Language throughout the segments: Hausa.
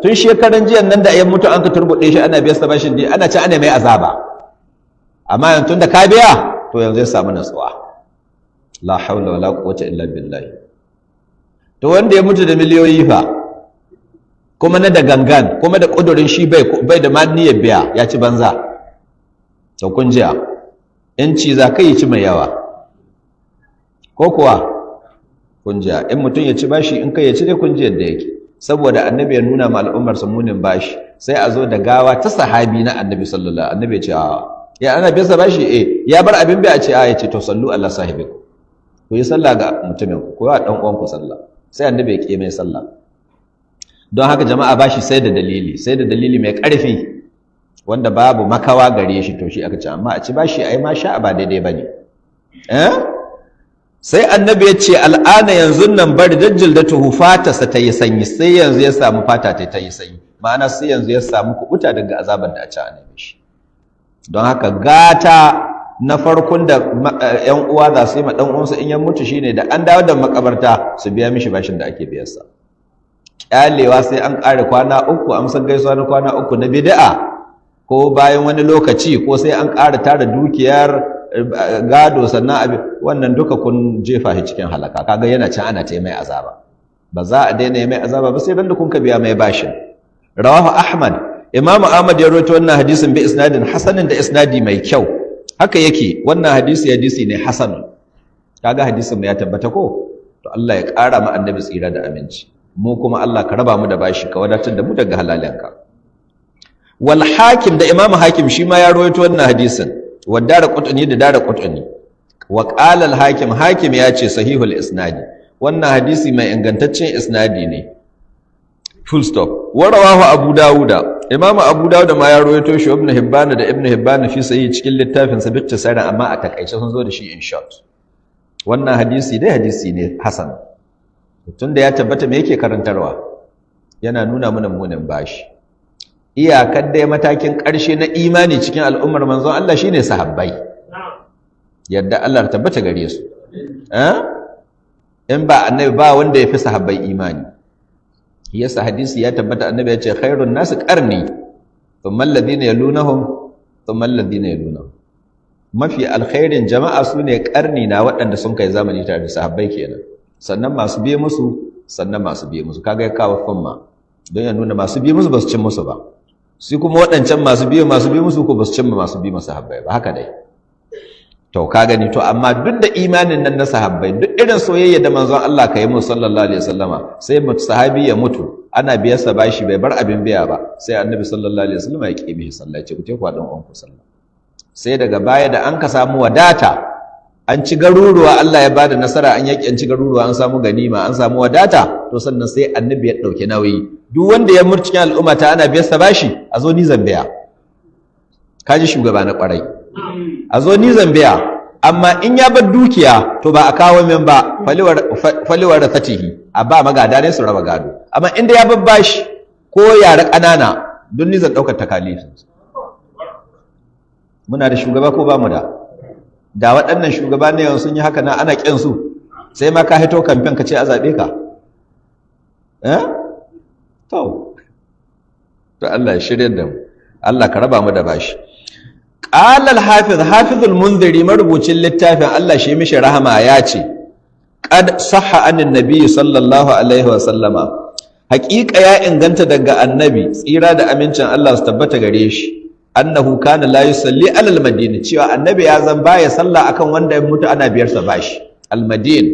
Tun shekaran jiyan nan da ya mutu an ka turbuɗe shi, ana biyar sa bashin diya, ana ci ana mai azaba. Amma yanzu tun da ka biya, to yanzu ya samu natsuwa. La haula wala quwwata illa billah. To wanda ya mutu da miliyoyi fa, kuma na da gangan, kuma da ƙudurin shi bai da ma niyyar biya, ya ci banza. To kun jiya, in ci za ka yi, ci mai yawa. Ko kuwa kun jiya, in mutum ya ci bashi, in kai ya ci dai, kun ji yadda yake. Saboda Annabi ya nuna ma al'ummar sa munin bashi, sai a zo da gawa ta sahabi na Annabi sallallahu, Annabi ya ce, "A ya ana bisa bashi? Eh, ya bar abin bai?" A ce a. Ya ce, "To sallu ala sahibikum, ku yi sallah ga mutumin ku, ku yi wa dan uwan ku sallah." Sai Annabi ya ke mai sallah. Don haka jama'a, bashi sai da dalili, sai da dalili mai ƙarfi wanda babu makawa gare shi, to shi aka ce. Amma a ci bashi ai ma sha ba daidai bane, eh. Sai Annabi ya ce, "Al'ana, yanzu nan, bari dajjal da tuhu, fatarsa ta yi sanyi." Sai yanzu ya samu fata ta yi sanyi, ma'ana sai yanzu ya samu kubuta daga azabar da a ci a neme shi. Don haka gata na farkon da ‘yan uwa za su yi ma ɗan uwansu in ya mutu shine da an dawo da makabarta su biya mishi bashin da ake biyarsa. Kyalewa sai an ƙare kwana 3, amsar gaisuwa na kwana 3 na bid'a, ko bayan wani lokaci, ko sai an ƙara tara dukiyar gado sannan abi wannan, duka kun jefa shi cikin halaka. Kaga yana can ana ta mai azaba, ba za a daina mai azaba ba sai ran da kun ka biya mai bashin. Rawahu Ahmad, Imamu Ahmad ya rawaito wannan hadisin, bi isnadin hasanin, da isnadi mai kyau. Haka yake, wannan hadisi hadisi ne hasan. Kaga hadisin mu ya tabbata ko? To Allah ya ƙara mu Annabi tsira da aminci. Mu kuma Allah ka raba mu da bashi, ka wadatar da mu daga halalenka. Wal Hakim, da Imamu Hakim shi ma ya rawaito wannan hadisin, wa Daraqutni, da Daraqutni. Wa qala al Hakim, Hakim ya ce, sahihul isnadi, wannan hadisi mai ingantaccen isnadi ne, full stop. Wa rawahu Abu Dawuda, Imamu Abu Dawuda ma ya rawaito shi, Ibn Hibban, da Ibn Hibban, fi sahih, cikin littafin sa, bi ikhtisarin, amma a takaice, sun zo da shi in short. Wannan hadisi dai hadisi ne hasan. Tunda ya tabbata, me yake karantarwa? Yana nuna mana munin bashi. Iyakar dai matakin ƙarshe na imani cikin al'ummar manzon Allah shine sahabbai, yadda Allah tabbata gare su. Eh, in ba Annabi ba, wanda ya fi sahabbai imani. Yasa hadisi ya tabbata, Annabi ya ce, "Khairun nasu qarni, thumma alladhina yalunahum, thumma alladhina yalunahum." Mafi alkhairin jama'a sune karni na, waɗanda sun kai zamani tare da sahabbai kenan, sannan masu biye musu, sannan masu biye musu. Kaga ya kawo thumma don ya nuna masu biye musu ba su cin musu ba, su kuma waɗancan masu biye musu ko ba su cimma masu bi masu sahabbai ba. Haka dai. To ka gani, to amma duk da imanin nan na sahabbai, duk irin soyayya da manzon Allah ka yi musu sallallahu alaihi wasallama, sai mutu sahabi ya mutu ana biyar sa bashi, bai bar abin biya ba, sai Annabi sallallahu alaihi wasallama ya ƙi mishi sallah, ce, "Ku te ku dan uwan ku sallah." Sai daga baya da an ka samu wadata, an ci garuruwa, Allah ya bada nasara, an yaki, an ci garuruwa, an samu ganima, an samu wadata, to sannan sai Annabi ya dauki nauyi. Duk wanda ya mutu cikin al'umma ta ana biyar sa bashi, a zo ni zan biya. Kaji shugaba na kwarai. A zo ni zan biya, amma in ya bar dukiya, to ba a kawo min ba, faliwar rathatihi, a ba magada ne su raba gado. Amma inda ya bar bashi ko yara ƙanana, don ni zan ɗaukar takalifin. Muna da shugaba ko ba mu da? Da waɗannan shugaba ne yanzu sun yi haka na ana ƙin su, sai ma ka hito kamfen ka ce a zaɓe ka. Eh, to Allah ya shirya da mu. Allah ka raba mu da bashi. Qala al-Hafiz, Hafiz al-Munziri, marubucin littafin, Allah shi mishi rahama, ya ce, qad sahha anin nabiy sallallahu alaihi wa sallama, haƙiƙa ya inganta daga Annabi, tsira da amincin Allah su tabbata gare shi, annahu kana la yusalli alal madin, cewa Annabi ya zan baya sallah akan wanda ya mutu ana biyar sa bashi. Al-madin,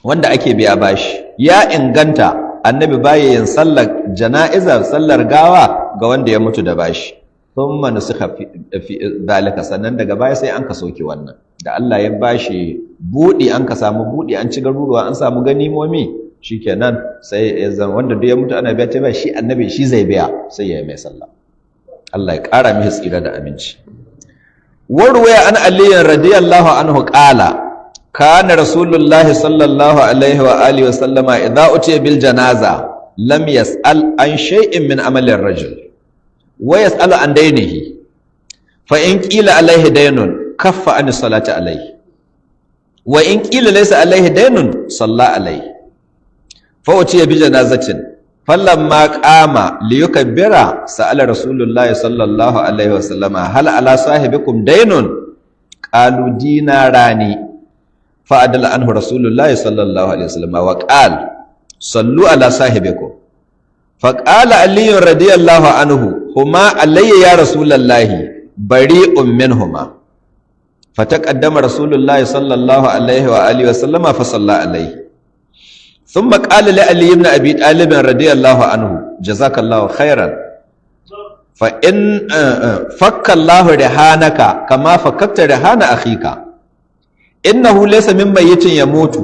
wanda ake biya bashi. Ya inganta Annabi baya yin sallar jana'izar, sallar gawa ga wanda ya mutu da bashi. Thumma nusikha fi dhalika, sannan daga baya sai an ka soke wannan. Da Allah ya bashi budi, an ka samu budi, an ci garuruwa, an samu ganimomi, shikenan sai ya zama wanda duk ya mutu ana biya ta ba shi, Annabi shi zai biya, sai ya yi mai sallah. Allah ya ƙara mishi tsira da aminci. Warwaya an Aliyin radiyallahu anhu qala, kana Rasulullahi sallallahu alaihi wa alihi wa sallama idza utiya bil janaza lam yas'al an shay'in min amali ar-rajul wa yas'alu an daynihi, fa in qila alaihi daynun kaffa an salati alaihi, wa in qila laysa alaihi daynun salla alaihi. Fa utiya bi janazatin. Falamma qama liyukabbira, sa'ala Rasulullahi sallallahu alaihi wasallama: "Hal ala sahibikum daynun?" Qalu: "Dinarani." Fa adala anhu Rasulullahi sallallahu alaihi wasallama wa qala: "Sallu ala sahibikum." Fa qala Ali radiyallahu anhu: "Huma alayya ya Rasulullahi, bari'un minhuma." Fataqaddama Rasulullahi sallallahu alaihi wa alihi wasallama fa salla alaihi. ثم قال لعلي بن ابي طالب رضي الله عنه: "جزاك الله خيرا، فان فك الله رهانك كما فككت رهان اخيك. انه ليس من ميت يموت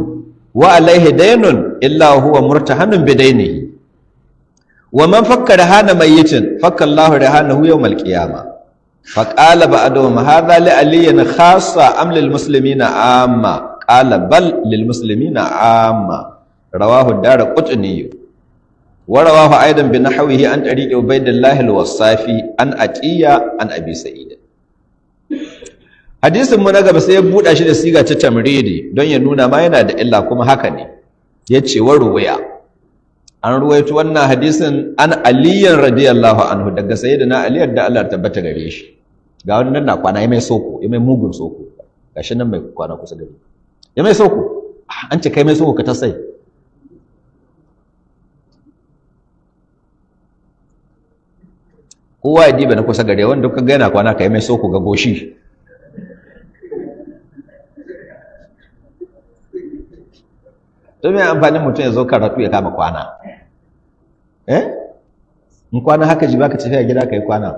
وعليه دين الا هو مرتهن بدينه، ومن فك رهان ميت فك الله رهانه يوم القيامه." فقال بعضهم: "هذا لعلي خاصة أم للمسلمين عامة؟" قال: "بل للمسلمين عامة." رواه الدارقطني، ورواه أيضا بنحوه عن طريق عبيد الله الوصافي عن عطية عن أبي سعيد. Hadisin mu na gaba sai ya buɗa shi da siga ta tamridi don ya nuna ma yana da illa, kuma haka ne. Yace: wa ruwaya, an ruwaito wannan hadisin, an Aliyin radiyallahu anhu, daga sayyidina Ali da Allah tabbata gare shi. Ga wannan na kwana, ya mai soko, ya mai mugun soko. Gashi nan mai kwana kusa gare ya mai soko. An ce kai mai soko ka ta sai kowa ya diba na kusa gare wanda kuka ga yana kwana, kai mai soko ga goshi. To, me amfanin mutum ya zo karatu ya kama kwana? Eh, in kwana haka ji baka tafiya gida kai kwana.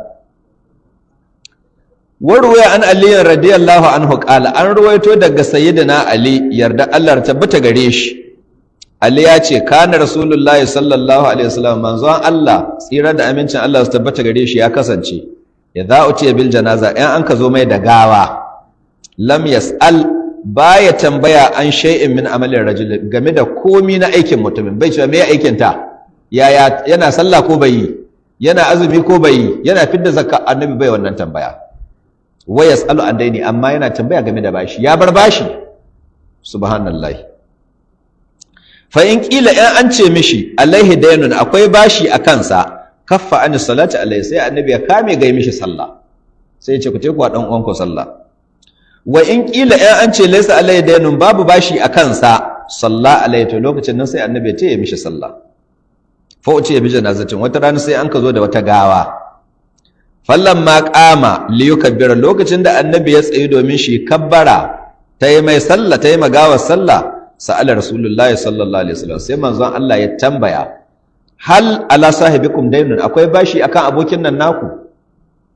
Warwaya an Ali radiyallahu anhu qala, an ruwaito daga sayyidina Ali, yarda Allah tabbata gare shi. Ali ya ce: kana Rasulullahi sallallahu alaihi wasallam, manzon Allah tsira da amincin Allah su tabbata gare shi ya kasance, idza utiya bil janaza, in an ka zo mai da gawa, lam yas'al, baya tambaya, an shay'in min amalin rajul, game da komi na aikin mutumin. Bai cewa me aikin ta, yaya, yana sallah ko bai yi, yana azumi ko bai yi, yana fidda zakka. Annabi bai wannan tambaya. Wa yas'alu an daini, amma yana tambaya game da bashi, ya bar bashi. Subhanallahi. Fa in qila, in an ce mishi, alaihi daynun, akwai bashi a kansa, kaffa an salati alaihi, sai annabi ya kame ga mishi sallah, sai ya ce ku ce ku dan uwanku sallah. Wa in qila, in an ce laysa alaihi daynun, babu bashi a kansa, salla alaihi, to lokacin nan sai annabi ya ce ya mishi sallah. Fa uce bi janazatin, wata rana sai an ka zo da wata gawa. Fallan ma qama li yukabbira, lokacin da annabi ya tsayi domin shi kabbara ta yi mai sallah, ta yi magawar sallah, sa'ala Rasulullahi sallallahu alaihi wasallam, sai manzon Allah ya tambaya: "Hal ala sahibikum daynun? Akwai bashi akan abokin nan naku,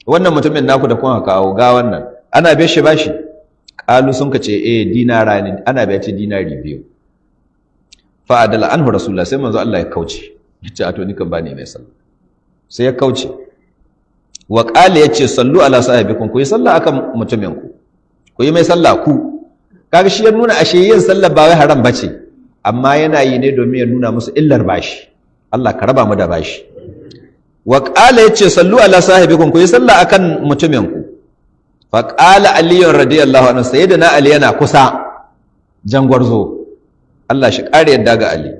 wannan mutumin naku da kuka kawo ga wannan, ana bai shi bashi?" Qalu, sun kace: "Eh, dinara ne, ana bai ce dinari 2." Fa adala anhu Rasulullah, sai manzon Allah ya kauce, yace: "A to, ni kan bani mai sallah." Sai ya kauce. Wa qala, yace: "Sallu ala sahibikum, ku yi sallah akan mutumin ku, ku yi mai sallah ku." Kaga shi ya nuna ashe yin sallah ba wai haram bace, amma yana yi ne domin ya nuna musu illar bashi. Allah ka raba mu da bashi. Wa qala, yace: "Sallu ala sahibikum, ku yi sallah akan mutumin ku." Fa qala Ali radiyallahu anhu, sayyidina Ali yana kusa, jangwarzo, Allah shi kare yadda ga Ali.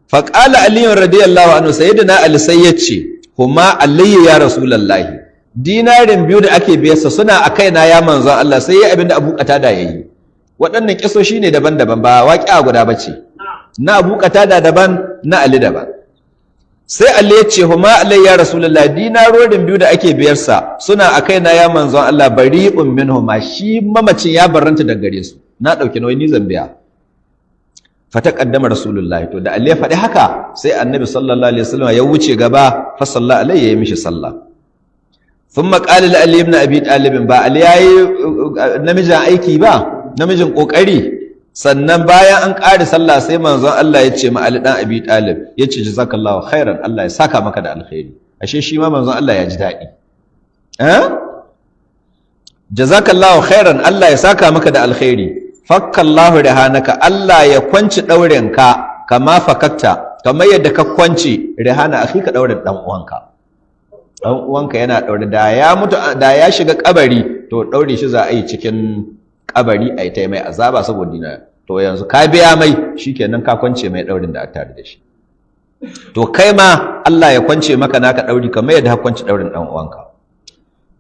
Fa qala Ali radiyallahu anhu, sayyidina Ali sai yace: "Huma alayya ya Rasulullahi, dinarin 2 da ake biyarsa suna a kaina ya manzon Allah." Sai ya abinda Abu Qatada yayi. Waɗannan kisoshi ne daban-daban, ba waƙi'a guda bace. Na Abu Qatada daban, na Ali daban. Sai Ali ya ce: "Huma alayya ya Rasulullah, dinarorin 2 da ake biyarsa suna a kaina ya manzon Allah, bari'un minhuma, shi mamacin ya barranta daga gare su, na ɗauki nauyi, ni zan biya." Fataqaddama Rasulullahi, to da Ali ya faɗi haka, sai annabi sallallahu alaihi wasallam ya wuce gaba, fa salla alaihi, ya yi mishi sallah. Thumma qala li Ali ibn Abi Talib, ba Ali yayi namijin aiki ba, namijin kokari. Sannan bayan an ƙare sallah, sai manzon Allah ya ce ma Ali dan Abi Talib, ya ce: "Jazakallahu khairan, Allah ya saka maka da alkhairi." Ashe shi ma manzon Allah ya ji daɗi. Eh, "Jazakallahu khairan, Allah ya saka maka da alkhairi. Fakkallahu rihanaka, Allah ya kwanci ɗaurinka, kama fakakta, kamar yadda ka kwanci, rihana akhika, ɗaurin ɗan uwanka." Ɗan uwanka yana ɗaure, da ya mutu, da ya shiga kabari, to ɗaure shi za a yi cikin kabari, a yi ta mai azaba saboda dina. To yanzu ka biya mai, shikenan, ka kwance mai ɗaurin da aka tare da shi. To kai ma Allah ya kwance maka naka dauri kamar yadda ka kwance daurin dan uwanka.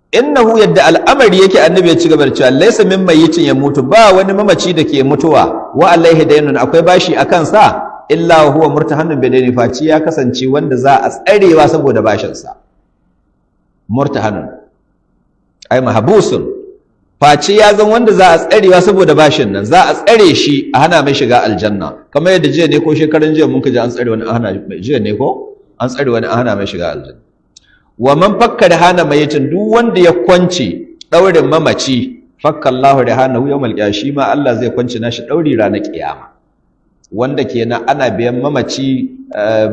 Innahu, yadda al'amari yake, annabi ya ci gaba da cewa, laysa min mayyitin ya mutu, ba wani mamaci da ke mutuwa, wa alaihi daynun, akwai bashi akan sa, illa huwa murtahanun bidaini, faci ya kasance wanda za a tsarewa saboda bashin sa. Murtahanun ai mahbusun, face ya zan wanda za a tsarewa saboda bashin nan, za a tsare shi a hana mai shiga aljanna. Kamar yadda jiya ne ko shekaran jiya mun ji an tsare wani an hana, jiya ne ko an tsare wani an hana mai shiga aljanna. Wa man fakka rihana mayitin, duk wanda ya kwance daurin mamaci, fakka Allahu rihanahu yawmal qiyamah, shi ma Allah zai kwance nashi dauri ranar kiyama. Wanda kenan ana biyan mamaci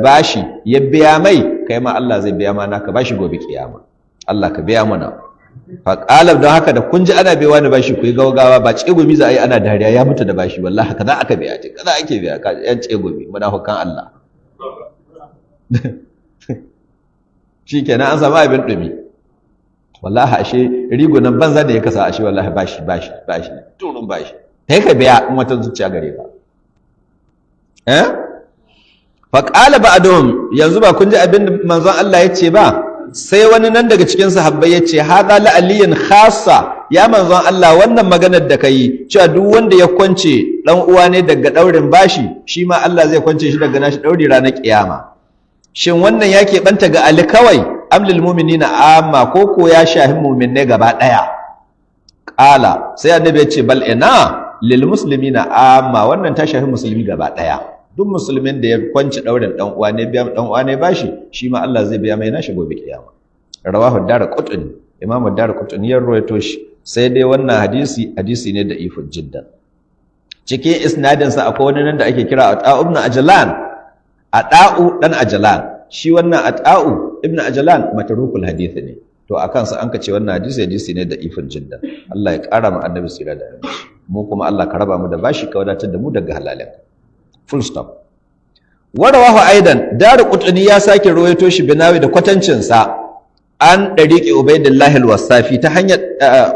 bashi ya biya mai, kai ma Allah zai biya ma naka bashi gobe kiyama. Allah ka biya mana. Faƙalar don haka da kun ji ana biya wani bashi, ku yi gaugawa, ba tsegumi za a yi ana dariya, ya mutu da bashi, wallahi kaza aka biya ce, kaza ake biya, yan tsegumi, munafukan Allah. Shi kenan an samu abin ɗumi. Wallahi ashe rigunan banza da ya kasa, ashe wallahi bashi bashi bashi turun bashi, kai ka biya in wata zuciya gare ka. Eh, faqala ba'dhum, yanzu ba kun ji abin da manzon Allah ya ce ba? Sai wani nan daga cikin sahabbai ya ce, hadha la aliyin khassa, ya manzon Allah, wannan maganar da kai cewa duk wanda ya kwance dan uwa ne daga daurin bashi, shi ma Allah zai kwance shi daga nashi dauri ranar kiyama, shin wannan ya keɓanta ga Ali kawai, am lil mu'minina amma, ko ko ya shahi mu'minai gaba ɗaya? Ƙala, sai annabi ya ce, bal ina, lil muslimina amma, wannan ta shahi musulmi gaba ɗaya. Duk musulmin da ya kwanci daurin dan uwa ne, biya dan uwa ne bashi, shi ma Allah zai biya mai nashi gobe kiyama. Rawahu Daraqutni, Imam Daraqutni ya rawaito shi. Sai dai wannan hadisi, hadisi ne da ifun jiddan. Cikin isnadin sa akwai wani nan da ake kira Ata'u ibn Ajlan, Ata'u dan Ajlan. Shi wannan Ata'u ibn Ajlan matrukul hadith ne. To akan sa an ka ce wannan hadisi, hadisi ne da ifun jiddan. Allah ya kara mu annabi sira da aminci, mu kuma Allah ka raba mu da bashi, ka wadatar da mu daga halalin. Full stop. Warawahu aidan, Daruqutni ya sake rawaito shi, binawi, da kwatancin sa, an dariqi Ubaidillah al-Wasafi, ta hanyar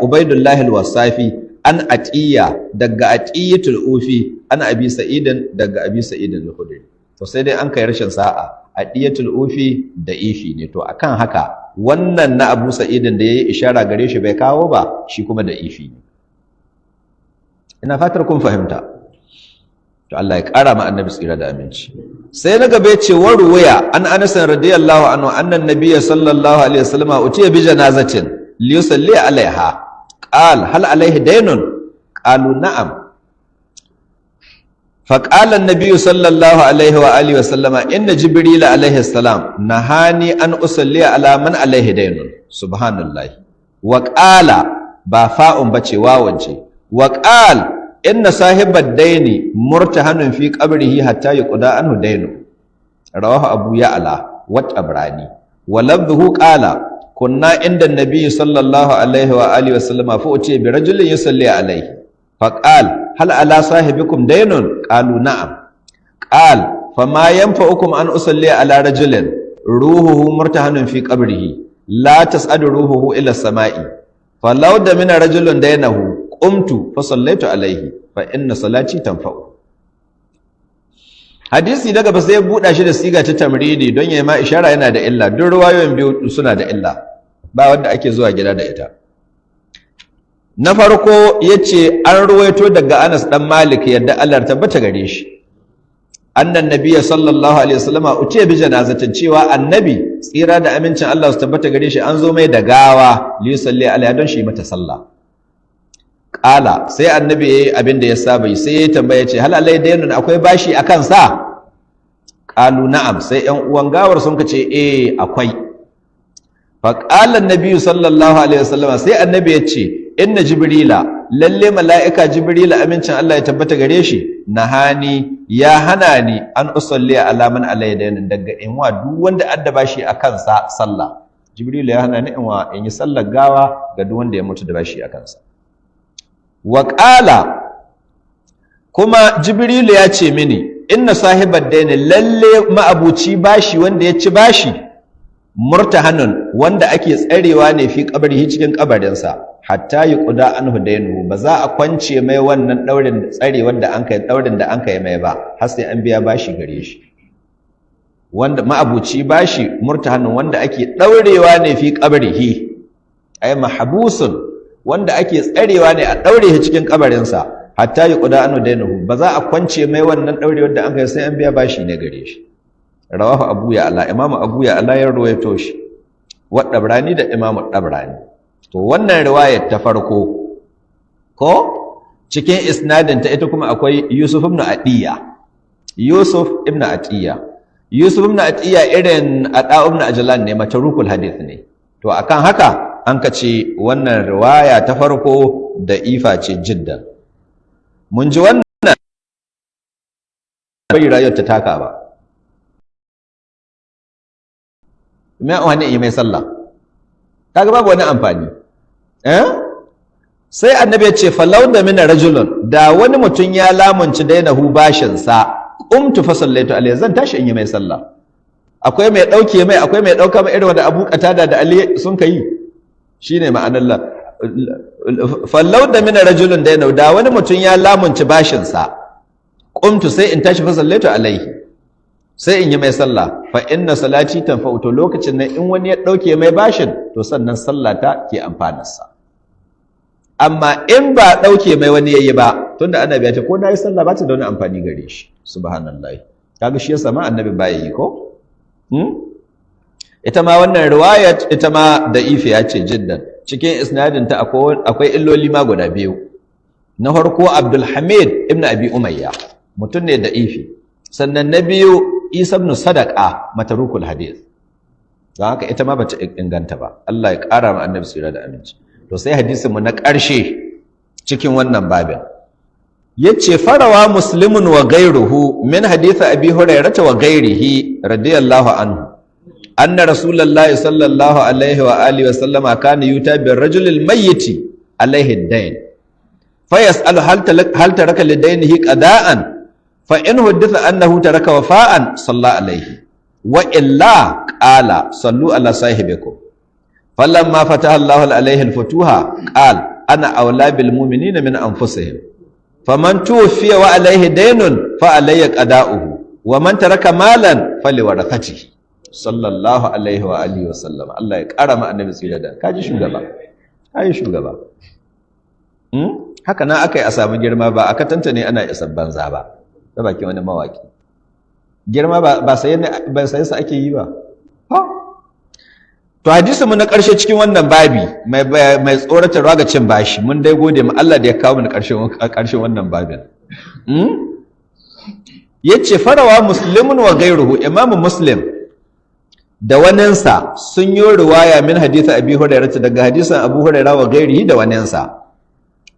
Ubaidillah al-Wasafi, an Atiya, daga Atiyatul Ufi, an Abi Sa'idin, daga Abi Sa'id al-Khudri. To sai dai an kai rashin sa'a, Atiyatul Ufi da ifi ne. To akan haka wannan na Abu Sa'idin da yayi ishara gare shi bai kawo ba, shi kuma da ifi ne. Ina fatar kun fahimta. To Allah ya ƙara ma annabi tsira da aminci. Sai na gaba ce, wa ruwaya an Anas radiyallahu anhu anna nabiyya sallallahu alaihi wasallam utiya bi janazatin li yusalli alaiha, qal hal alaihi daynun? Qalu na'am. فقال النبي صلى الله عليه وآله وسلم إن جبريل عليه السلام نهاني أن أصلي على من عليه دين. سبحان الله. وقال، با فاء بچه، واون ce، وقال إن صاحب الدين مرتهن في قبره حتى يقضى عنه دينه. رواه أبو يعلى والطبراني. ولفظه قال كنا عند النبي صلى الله عليه وآله وسلم فأتي برجل يصلي عليه فقال هل على صاحبكم دين؟ قالوا نعم. قال فما ينفعكم أن أصلي على رجل روحه مرتهن في قبره، لا تصعد روحه إلى السماء، فلو ضمن رجل دينه قمت فصليت عليه فإن صلاتي تنفعه. Hadisi daga ba sai ya buɗa shi da siga ta tamridi don ya ma ishara yana da illa. Duk ruwayoyin biyu suna da illa, ba wanda ake zuwa gida da ita. Na farko yace an ruwaito daga Anas dan Malik, yadda Allah tabbata gare shi, annan nabiyya sallallahu alaihi wasallam utiya bi janazatin, cewa annabi tsira da amincin Allah su tabbata gare shi an zo mai da gawa, li yusalli alaiha, don shi mata sallah. Qala, sai annabi yayi abin da ya saba yi, sai ya tambaya ce, hal alai daynun, akwai bashi akan sa? Qalu na'am, sai ƴan uwan gawar sun kace eh, akwai. Fa qala annabi sallallahu alaihi wasallam, sai annabi ya ce, inna Jibrila, lalle mala'ika Jibrila, amincin Allah ya tabbata gare shi, nahani, ya hana ni, an usalli ala man alayhi daynun, daga in wa duk wanda adda bashi a kansa sallah. Jibrila ya hana ni in wa in yi sallar gawa ga duk wanda ya mutu da bashi a kansa. Wa qala, kuma Jibrilu ya ce mini, inna sahibad daini, lalle ma'abuci bashi, wanda ya ci bashi, murtahanun, wanda ake tsarewa ne, fi qabrihi, cikin kabarinsa, hatta yuqda anhu dainuhu, ba za a kwance mai wannan daurin tsarewar da an kai, daurin da an kai mai ba, har sai an biya bashi gare shi. Wanda ma'abuci bashi murtahanun, wanda ake daurewa ne, fi qabrihi, ay mahbusun, wanda ake tsarewa ne a daure shi cikin kabarinsa, hatta yuqda anhu dainuhu. Ba za a kwance mai wannan daurewar da an kai sai an biya bashi ne gare shi. Rawahu Abu Ya'la, Imamu Abu Ya'la ya rawaito shi, wa Dabrani, da Imamu Dabrani. To wannan riwayar ta farko ko cikin isnadin ta ita kuma akwai Yusuf ibn Atiya. Yusuf ibn Atiya, Yusuf ibn Atiya irin Ada ibn Ajlan ne, matrukul hadith ne. To akan haka an ka ce wannan riwaya ta farko da ifa ce jiddan. Mun ji wannan bai rayuwar ta taka ba. Me wani yi mai sallah? Kaga babu wani amfani, eh. Sai Annabi ya ce, falau da mina rajulun, da wani mutum ya lamunci dainahu, bashin sa, qumtu fa sallaitu alayhi, zan tashi in yi mai sallah. Akwai mai dauke mai, akwai mai dauka mai, irin wanda Abu Qatada da Ali sun kai. Shine ma'anar la falau da mina rajulun dainahu, da wani mutum ya lamunci bashin sa, qumtu, sai in tashi, fa sallaitu alaihi, sai in yi mai sallah. Fa inna salati tanfa'u, to lokacin nan in wani ya dauke mai bashin, to sannan sallata ke amfanarsa. Amma in ba dauke mai wani yayi ba, tunda annabi ya ce ko nayi sallah ba ta da wani amfani gare shi. Subhanallahi, kaga shi yasa ma Annabi ba yi ko. Ita ma wannan riwayat, ita ma da ifiya ce jiddan. Cikin isnadin ta akwai illoli ma guda biyu. Na farko, Abdul Hamid ibn Abi Umayya mutum ne da ifi. Sannan na biyu, Isa ibn Sadaqa matarukul hadith. Don haka ita ma bata inganta ba. Allah ya ƙara ma Annabi sirra da aminci. To sai hadisin mu na ƙarshe cikin wannan babin. Yace, farawa Muslimun wa ghayruhu min hadith Abi Hurairah wa ghayrihi radiyallahu anhu anna Rasulullahi sallallahu alaihi wa alihi wa sallama kana yuta bir rajulil mayyit alaihi ad-dayn, fayas'alu hal taraka lidaynihi qada'an. Fa in hudditha annahu taraka wafa'an, salla alaihi, wa illa qala, sallu ala sahibikum. Falamma fataha Allahu alaihi al-futuha, qala, ana awla bil mu'minina min anfusihim, faman tuwfiya wa alaihi daynun fa alayya qada'uhu, wa man taraka malan faliwarathatihi. Sallallahu alaihi wa alihi wa sallam. Allah ya kara ma Annabi tsira da kaji shugaba, kaji shugaba. Haka nan aka yi a samu girma, ba aka tantane ana isa banza ba. Ta bakin wani mawaki, girma ba sayan sa ake yi ba. Ha, to hadisi mu na ƙarshe cikin wannan babi mai tsoratarwa ga cin bashi. Mun dai gode mu Allah da ya kawo mu ƙarshen wannan babin. Yace, farawa Muslimun wa ghayruhu, Imamu Muslim da waninsa sun yi riwaya, min hadisi Abi Hurairah, daga hadisin Abu Hurairah, wa ghairihi, da waninsa,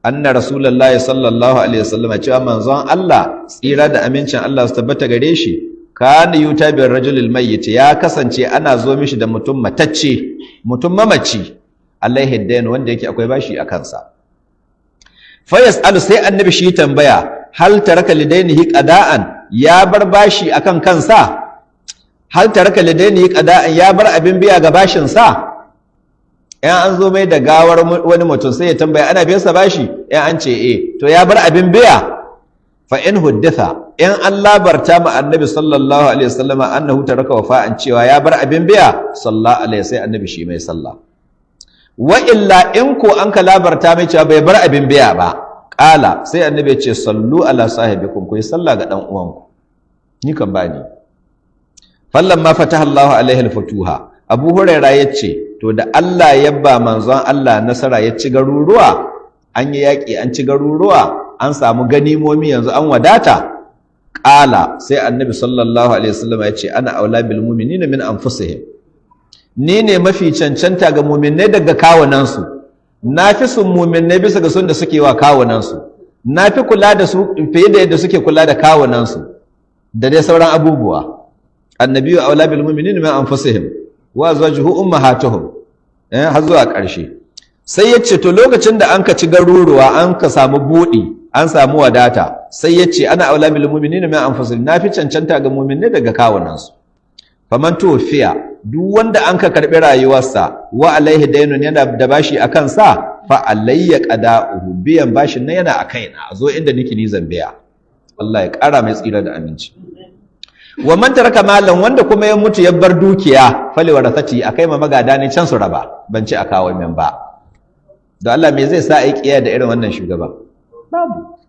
anna Rasulullahi sallallahu alaihi wasallam, cewa manzon Allah tsira da amincin Allah su tabbata gare shi, kana yuta bir rajulil mayyit, ya kasance ana zo mishi da mutum matacce, mutum mamaci, alaihi dain, wanda yake akwai bashi a kansa. Fa yasalu, sai Annabi shi tambaya, hal taraka lidainihi qada'an, ya bar bashi akan kansa? Hal taraka lidainihi qada'an, ya bar abin biya ga bashin sa? In an zo mai da gawar wani mutum, sai ya tambaya, ana biyan sa bashi? In an ce eh, to ya bar abin biya? Fa in hudditha, in an labarta ma Annabi sallallahu alaihi wasallam annahu taraka wafa'an, cewa ya bar abin biya, salla alaihi, sai Annabi shi mai sallah. Wa illa, in ko an ka labarta mai cewa bai bar abin biya ba, qala, sai Annabi ya ce, sallu ala sahibikum, ku yi sallah ga dan uwanku, ni kan bani. Falamma fataha Allahu alaihi al-futuha, Abu Huraira yace, to da Allah ya ba manzon Allah nasara, ya ci garuruwa, an yi yaƙi an ci garuruwa, an samu ganimomi, yanzu an wadata, ƙala, sai Annabi sallallahu alaihi wasallam ya ce, ana aula bil mu'minina min anfusihim, ni ne mafi cancanta ga mu'minai daga kawunansu. Na fi sun mu'minai bisa ga sun da suke wa kawunansu. Na fi kula da su fiye da yadda suke kula da kawunansu, da dai sauran abubuwa. Annabiyyu aula bil mu'minina min anfusihim wa azwajuhu ummahatuhum, har zuwa ƙarshe. Sai ya ce, to lokacin da an ka ci garuruwa, an ka samu buɗi, an samu wadata, sai ya ce, ana aula bil mu'minina min anfusihim, na fi cancanta ga mu'minai daga kawunansu. Faman tuwfiya, duk wanda an ka karbi rayuwarsa, wa alaihi dainun, yana da bashi a kansa, fa alayya qada'uhu, biyan bashin nan yana a kaina, a zo inda nake ni zan biya. Allah ya ƙara mai tsira da aminci. Wa man taraka malan, wanda kuma ya mutu ya bar dukiya, fali warasati, akai ma magada ne can su raba, ban ci a kawo min ba. Don Allah, me zai sa ai kiyaye da irin wannan shugaba? Babu.